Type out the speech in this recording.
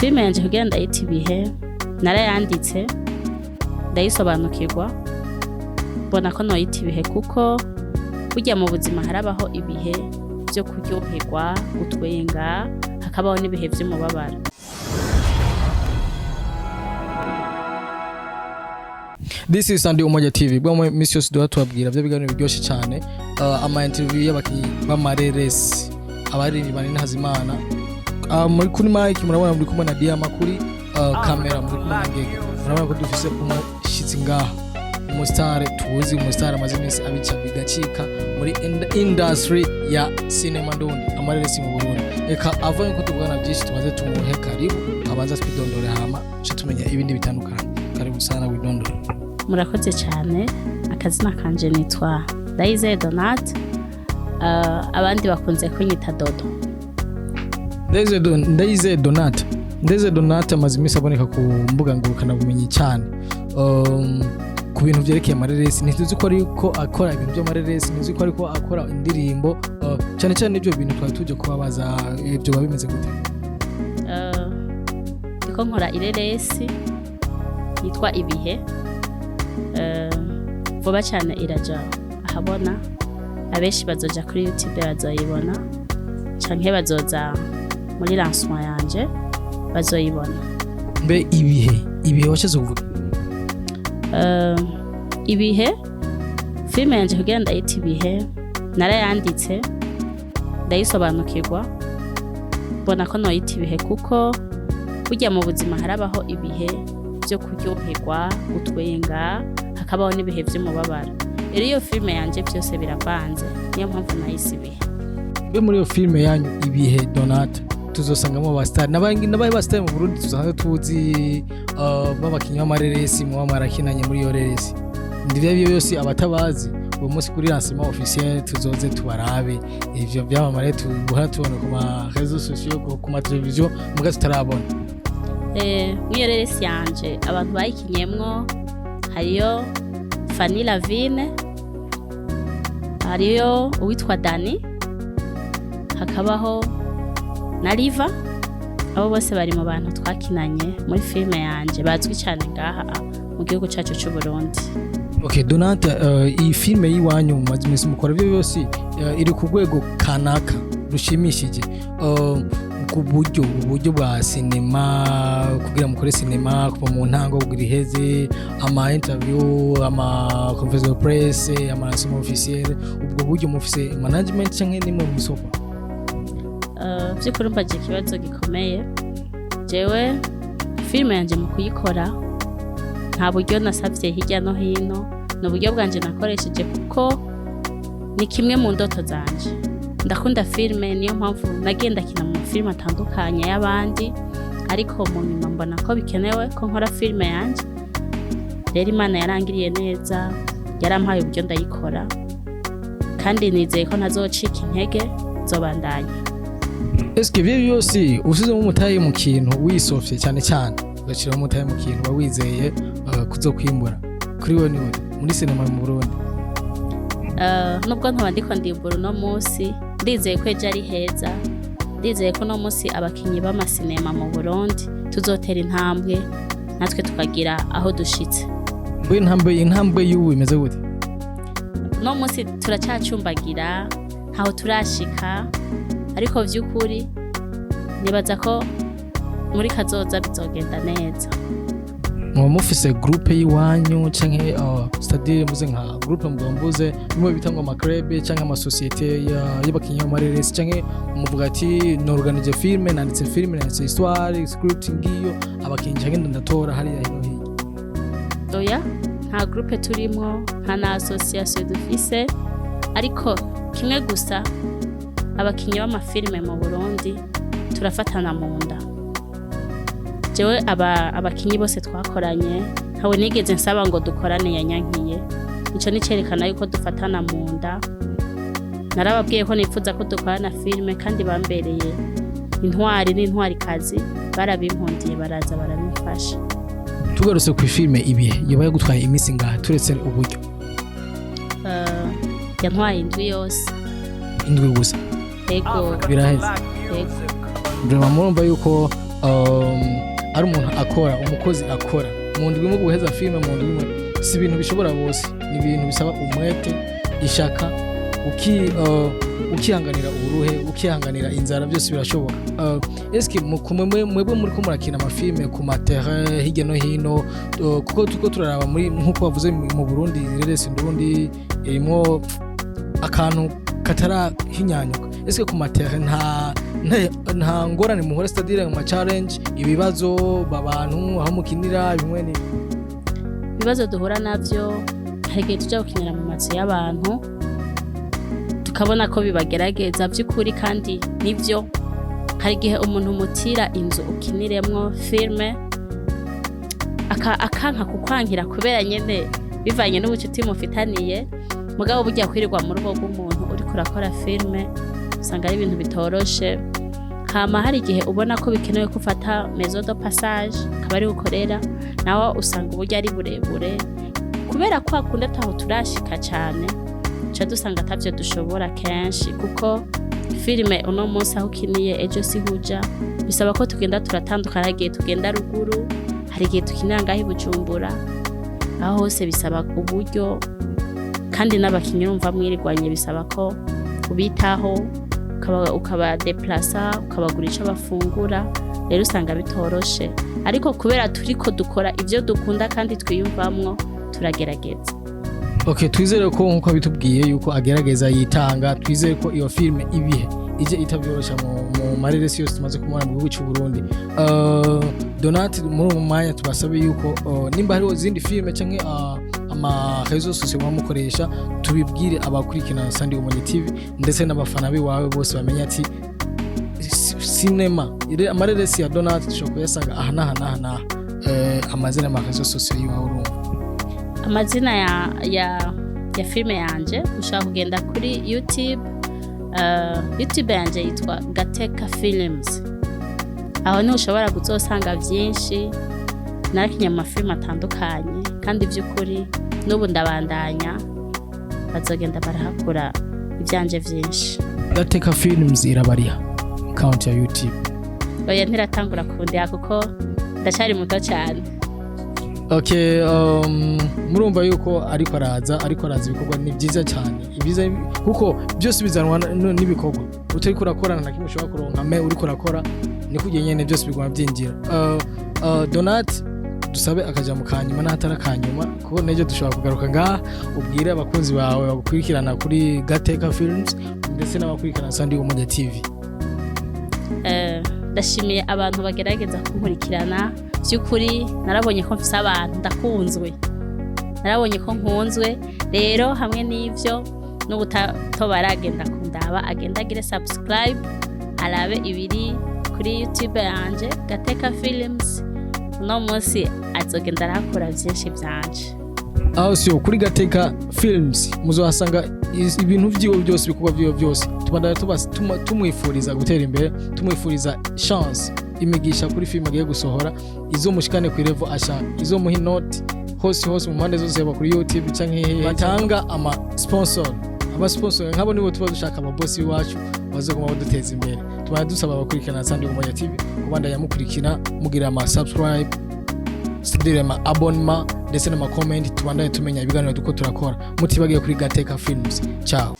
Filime yanje kugira ndayita Ibihe, narayanditse, ndayisobanukirwa, mbona ko noyita Ibihe kuko burya mu buzima harabaho ibihe vyo kuryoherwa, gutwenga, hakabaho n'ibihe vy'umubabaro. This is Sunday Umoja TV. Bwa misi yose duha tubabwira byo biganiro biryoshye cyane, ama interview y'abakinyi b'amareresi, abaririmbyi banini Hazimana. Muri kuri mic murabona muri kumwe na Diama, kuri kamera muri kumwe na Ngege. Murabona ko dufise umushitsi ngaha, umusitari tuzi, umusitari amaze iminsi abica bigacika muri industry ya cinema ndundi, amareresi mu Burundi. Reka ava yuko tuvugana byinshi, tumaze tumuhe karibu, abanza twidondore, hama tuce tumenya ibindi bitandukanye. Karibu sana, widondore. Murakoze cyane. Akazina kanje nitwa Ndayizeye Donate, abandi bakunze kunyita Dodo. Ndayizeye Donate, Ndayizeye Donate amaze iminsi aboneka ku mbuga ngurukanabumenyi cyane, ku bintu vyerekeye amareresi. Ntituzi ko ariko akora ibintu by'amareresi, ntituzi ko ariko akora indirimbo, cyane cyane ibyo bintu twari tuje kubabaza, ibyo biba bimeze gute? Ndiko nkora ireresi yitwa Ibihe. Vuba cyane iraja ahabona, abenshi bazoja kuri YouTube bazoyibona, canke bazoza muri lancement yanje bazoyibona. Mbe Ibihe, Ibihe washatse kuvuga? Ibihe, filime yanje kugira ndayita Ibihe, narayanditse, ndayisobanukirwa, mbona ko noyita Ibihe kuko burya mu buzima harabaho ibihe vyo kuryoherwa, gutwenga, hakabaho n'ibihe vy'umubabaro. Rero iyo filime yanje byose biravanze, niyo mpamvu nayise Ibihe. Mbe muri iyo filime yanyu Ibihe, Donate, tuzosangamo abasitari n'abahe basitari mu Burundi tusanzwe tuzi, b'abakinyi b'amareresi muba mwarakinanye muri iyo reresi? Ndivyo aribyo byose, abatabazi uwo munsi kuri lancement officiel tuzoze tubarabe ivyo byamamare duhora tubona ku ma réseaux sociaux, ku ma televiziyo, muga tutarabona. Mw'iyo reresi yanje abantu bayikinyemwo hariyo Fanny Lavine, hariyo uwitwa Dani, hakabaho na Riva. Abo bose bari mu bantu twakinanye muri filime yanje, bazwi cyane ngaha mu gihugu cyacu cy'u Burundi. Okay, Donate, iyi filime y'iwanyu mumaze iminsi mukora, ibyo byose, iri ku rwego kanaka rushimishije, ku buryo uburyo bwa sinema, kugira mukore sinema kuva mu ntango kugira iheze, ama interview, ama conférence de presse, ama lancement officiel, ubwo buryo mufise management canke nimwe mwisoko? By'ukuri mbaje ikibazo gikomeye. Jewe filime yanje mu kuyikora nta buryo nasabye hirya no hino, ni uburyo bwanje nakoresheje kuko ni kimwe mu ndoto zanje. Ndakunda filime, niyo mpamvu nagiye ndakina mu mafilime atandukanye y'abandi, ariko mu nyuma mbona ko bikenewe ko nkora filime yanje. Rero Imana yarangiriye neza, yarampaye uburyo ndayikora, kandi nizeye ko ntazocika intege, nzobandanya. Eske ivyo byose usizemo umutahe mu kintu, wisofye cyane cyane ugashiramo umutahe mu kintu, uba wizeye kuzokwimbura? Kuri we niwe muri sinema mu Burundi. Nubwo ntoba ndiko ndimbura uno munsi, ndizeye ko ejo ari heza. Ndizeye ko uno munsi abakinyi b'amasinema mu Burundi tuzotera intambwe natwe tukagira aho dushitse. Mbe intambwe y'ubu imeze gute? Uno munsi turacyacumbagira, ntaho turashika, ariko vy'ukuri nibaza ko muri kazoza bizogenda neza. Muba mufise groupe y'iwanyu canke, c'est-à-dire muze nka groupe, mugombuze bimwe bita ngo ama club canke amasosiyete y'abakinyi b'amareresi, canke muvuga ati norganije filme, nanditse filme, nanditse histoire, script, ngiyo abakinyi, canke ndatora hariya hino hirya? Oya, nta groupe turimwo, nta na association dufise, ariko kimwe gusa, abakinyi b'amafilime mu Burundi turafatana mu nda. Jewe abakinyi bose twakoranye ntawe nigeze nsaba ngo dukorane yanyankiye. Ico ni cerekana yuko dufatana mu nda. Narababwiye ko nifuza ko dukorana filime, kandi bambereye intwari n'intwarikazi, barabimpundiye, baraza barabimfasha. Tugarutse ku filime Ibihe, yoba yagutwaye iminsi ngaha, turetse uburyo? Yantwaye indwi yose. Indwi gusa? Ego. Biraheze? Ego. Vraiment murumva yuko ari umuntu akora, umukozi akora mu ndwi imwe guheza filime mu ndwi imwe, si ibintu bishobora bose. Ni ibintu bisaba umwete, ishaka, ukihanganira uburuhe, ukihanganira inzara, byose birashoboka. Eske mwebwe muriko murakina amafilme ku ma terrain hirya no hino, kuko turiko turaraba muri, nkuko bavuze, mu Burundi reresi ndundi irimwo akantu katarahinyanyuka, eske ku ma terrain nta ngorane muhora, c'est-à-dire mu ma challenge, ibibazo babantu aho mukinira, bimwe ni Ibibazo duhura navyo, hari igihe tujya gukinira mu mazu y'abantu, tukabona ko bibagerageza by'ukuri, kandi nibyo. Hari igihe umuntu umutira inzu ukiniremwo filme, akanka kukwankira kubera nyene bivanye n'ubucuti mufitaniye. Mugabo burya kwirirwa mu rugo rw'umuntu uriko urakora filme, usanga ari ibintu bitoroshe. Hama hari igihe ubona ko bikenewe ko ufata maison de passage, akaba ari ukorera, nawe usanga uburyo ari burebure, kubera ko hakunda ataho turashika cane, ca dusanga atavyo dushobora kenshi, kuko filime uno munsi aho ukiniye, ejo sihuja. Bisaba ko tugenda turatandukana. Hari igihe tugenda ruguru, hari igihe tukinira ngaho i Bujumbura, aho hose bisaba uburyo. Kandi n'abakinyi, urumva mwirirwanye, bisaba ko ubitaho, ukabadeplasa, ukabagura ico bafungura. Rero usanga bitoroshe, ariko kubera turiko dukora ivyo dukunda kandi twiyumvamwo, turagerageza. Okay, twizere ko nkuko abitubwiye yuko agerageza yitanga, twizere ko iyo filme ibihe ije itabyorosha mu mareresi yose tumaze kumubona mu gihugu cy'u Burundi. Donat, muri uwo mwanya tubasabe yuko nimba hariho izindi filme canke ama réseaux sociaux muba mukoresha, tubibwire abakurikirana Sandi Umunye TV ndetse n'abafana biwawe bose, bamenye ati sinema amareresi ya Donat dushobora kuyasanga aha n'aha n'aha n'aha. Amazina y'ama réseaux sociaux yiwawe, urumva. Amazina ya filime yanje, ushobora kugenda kuri YouTube. YouTube yanje yitwa Gateka Films. Aho niho ushobora kuzosanga vyinshi. Narakinye mu mafilime atandukanye, kandi vy'ukuri n'ubu ndabandanya, bazogenda barahakura ivyanje vyinshi. Gateka Films irabariha account ya YouTube? Oya, ntiratangura kundiha kuko ndacari muto cyane. Okay, murumva yuko ariko araza ibikorwa ni byiza cyane, ibyiza kuko byose bizanwa n'ibikorwa. Utariko urakorana na kimwe ushobora kuronka, mais uriko urakora niko ugiye nyene, byose biguma byinjira. Donat, dusabe akaja mu kanyuma n'ahatari akanyuma, kuko nejo dushobora kugaruka ngaha, ubwire abakunzi bawe bagukurikirana kuri Gateka Films ndetse n'abakurikirana Sandi Umoja TV. Ndashimiye abantu bagerageza kunkurikirana. By'ukuri narabonye ko mfise abantu, ndakunzwe, narabonye ko nkunzwe. Rero hamwe n'ivyo, n'ubutatoba aragenda kundaba, agenda agire subscribe, arabe ibiri kuri YouTube yanje Gateka Films. Uno munsi azogenda arahakura vyinshi vyanje. Aho siyo kuri Gateka Films muzohasanga ibintu vyiwe byose, ibikorwa vyiwe byose. Tubandanya tumwifuriza gutera imbere, tumwifuriza chance, imigisha kuri film agiye gusohora, izo mushikane ku level ashaka, izo muha inoti hose hose, mu mpande zose, yaba kuri YouTube canke hehe batanga ama sponsor. Aba sponsor nk'abo nibo tuba dushaka, ababosi iwacu bazoguma baduteza imbere. Tubana dusaba abakurikirana Sandi Umoja TV kubandanya mukurikira, mugira ama subscribe, c'est-à-dire ama abonnement, ndetse n'ama comment, tubandanye tumenya ibiganiro duko turakora, mutibagiye kuri Gateka Films. Ciao.